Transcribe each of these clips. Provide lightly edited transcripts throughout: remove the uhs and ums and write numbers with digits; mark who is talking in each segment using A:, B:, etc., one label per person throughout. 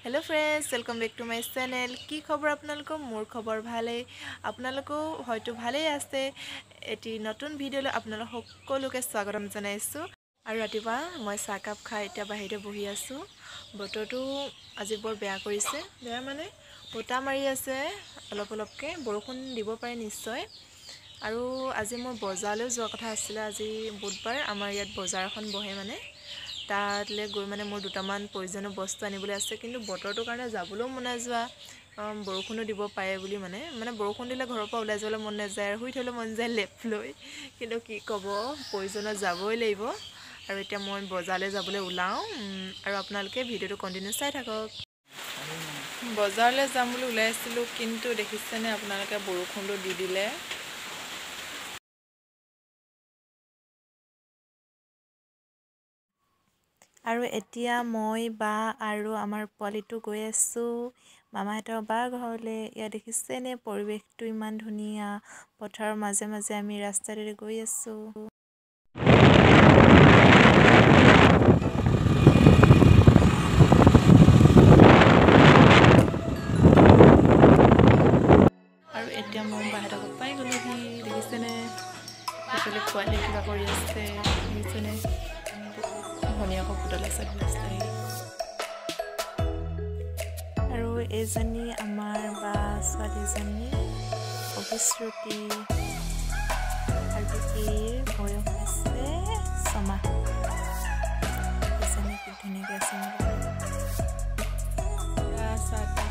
A: Hello friends, welcome back to my channel. কি খবৰ আপোনালোকৰ? মোৰ খবৰ ভালেই, আপোনালোকেও হয়তো ভালেই আছে। এটি নতুন ভিডিঅ'লৈ আপোনালোক সকলোকে স্বাগতম জনাইছোঁ। আৰু ৰাতিপুৱা মই চাহকাপ খাই এতিয়া বাহিৰতে বহি আছোঁ। বতৰটো আজি বৰ বেয়া কৰিছে, বেয়া মানে বতাহ মাৰি আছে অলপ অলপকৈ, বৰষুণ দিব পাৰে নিশ্চয়। আৰু আজি মোৰ বজাৰলৈও যোৱা কথা আছিলে। আজি বুধবাৰ, আমাৰ ইয়াত বজাৰ এখন বহে, মানে তালৈ গৈ মানে মোৰ দুটামান প্ৰয়োজনীয় বস্তু আনিবলৈ আছে। কিন্তু বতৰটোৰ কাৰণে যাবলৈও মন নাই যোৱা, বৰষুণো দিব পাৰে বুলি মানে মানে বৰষুণ দিলে ঘৰৰ পৰা ওলাই যাবলৈ মন নাযায় আৰু শুই থাকিবলৈ মন যায় লেপ লৈ। কিন্তু কি ক'ব, প্ৰয়োজনত যাবই লাগিব। আৰু এতিয়া মই বজাৰলৈ যাবলৈ ওলাওঁ আৰু আপোনালোকে ভিডিঅ'টো কণ্টিনিউ চাই থাকক। বজাৰলৈ যাম বুলি ওলাই আছিলোঁ, কিন্তু দেখিছেনে আপোনালোকে, বৰষুণটো দি দিলে। আৰু এতিয়া মই বা আৰু আমাৰ পোৱালিটো গৈ আছোঁ মামাহঁতৰ বাৰ ঘৰলৈ। ইয়াত দেখিছেনে পৰিৱেশটো ইমান ধুনীয়া, পথাৰৰ মাজে মাজে আমি ৰাস্তাটোৰে গৈ আছোঁ। আৰু এতিয়া মই বাহঁতৰ ঘৰ পাই গ'লোহি, দেখিছেনে? এইফালে পোৱালি কিবা কৰি আছে, দেখিছেনে? ভনীয়েকক পুতলা আছে। আৰু এইজনী আমাৰ বা ছোৱালীজনী অভিশ্ৰুতি, আৰু এইৰ বয়স হৈছে 6 মাহ। দেখিছেনে কি ধুনীয়াকৈ আছে মোৰ লগত। চাহ খাই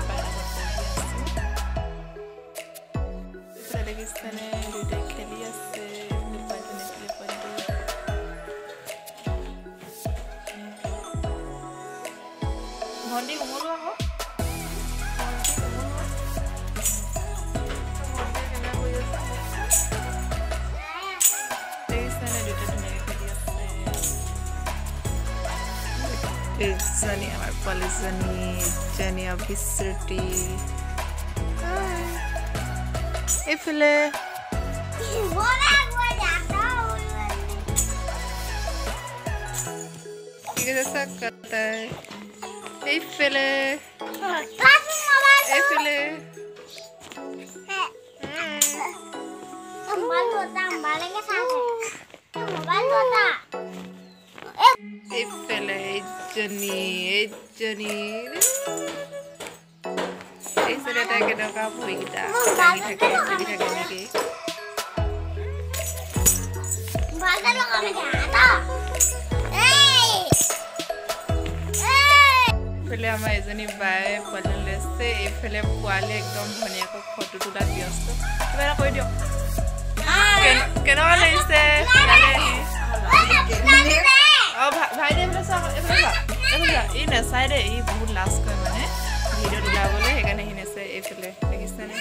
A: বাৰ লগত বহি আছোঁ। এইফালে দেখিছেনে দুয়োটাই খেলি আছে, এইফালে পোৱালিটো, এইফালে পোৱালিটো। ভণ্টি কোমলোৱা আকৌ, ভণ্টি কোমলোৱা। ভণ্টিয়ে কেমেৰা কৰি আছে। দেখিছেনে দুয়োটা ধুনীয়াকৈ খেলি আছে। এইজনী আমাৰ পোৱালীজনী, এইজনী অভিশ্ৰুতি। এইফালে কি কৈছে তাই? এইফালে, এইফালে। এইফালে এইজনী, এইজনী। এইফালে তাই কেনেকুৱা ভৰিকেইটা দাঙি থাকে, খেলি থাকে নেকি। এইফালে আমাৰ এজনী বায়ে পোৱালি লৈছে। এইফালে পোৱালি একদম ভনীয়েকক ফটো তোলাত ব্যস্ত। কিবা এটা কৈ দিয়ক, কেনেকুৱা লাগিছে ইয়ালৈ আহি? অঁ ভাইটি, এইফালে চোৱা, এইফালে চোৱা, এইফালে চোৱা। ই নাচায় দেই, ই বহুত লাজ কৰে মানে ভিডিঅ'ত ওলাবলৈ, সেইকাৰণে সি নাচায়। এইফালে দেখিছেনে?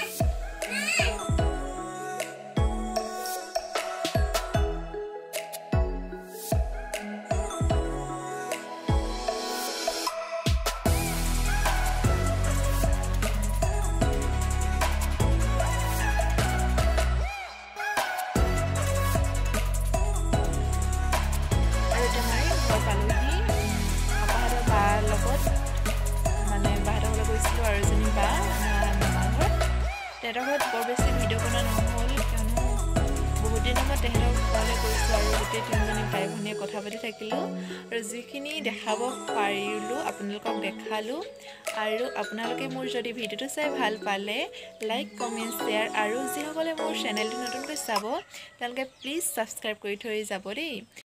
A: আৰু এতিয়া মই ঘৰ পালোহি। আপাহঁতৰ বাৰ লগত, মানে বাহঁতৰ ঘৰলৈ গৈছিলোঁ আৰু এজনী বা আমাৰ মামাৰ ঘৰত, তেহেঁতৰ ঘৰত বৰ বেছি ভিডিঅ' বনোৱা নহ'ল, কিয়নো বহুত দিনৰ মূৰত তেহেঁতৰ ঘৰলৈ গৈছোঁ আৰু গোটেই তিনিজনী বাই ভনীয়ে কথা পাতি থাকিলোঁ। আৰু যিখিনি দেখাব পাৰিলোঁ আপোনালোকক দেখালোঁ। আৰু আপোনালোকে মোৰ যদি ভিডিঅ'টো চাই ভাল পালে লাইক, কমেণ্ট, শ্বেয়াৰ, আৰু যিসকলে মোৰ চেনেলটো নতুনকৈ চাব তেওঁলোকে প্লিজ ছাবস্ক্ৰাইব কৰি থৈ যাব দেই।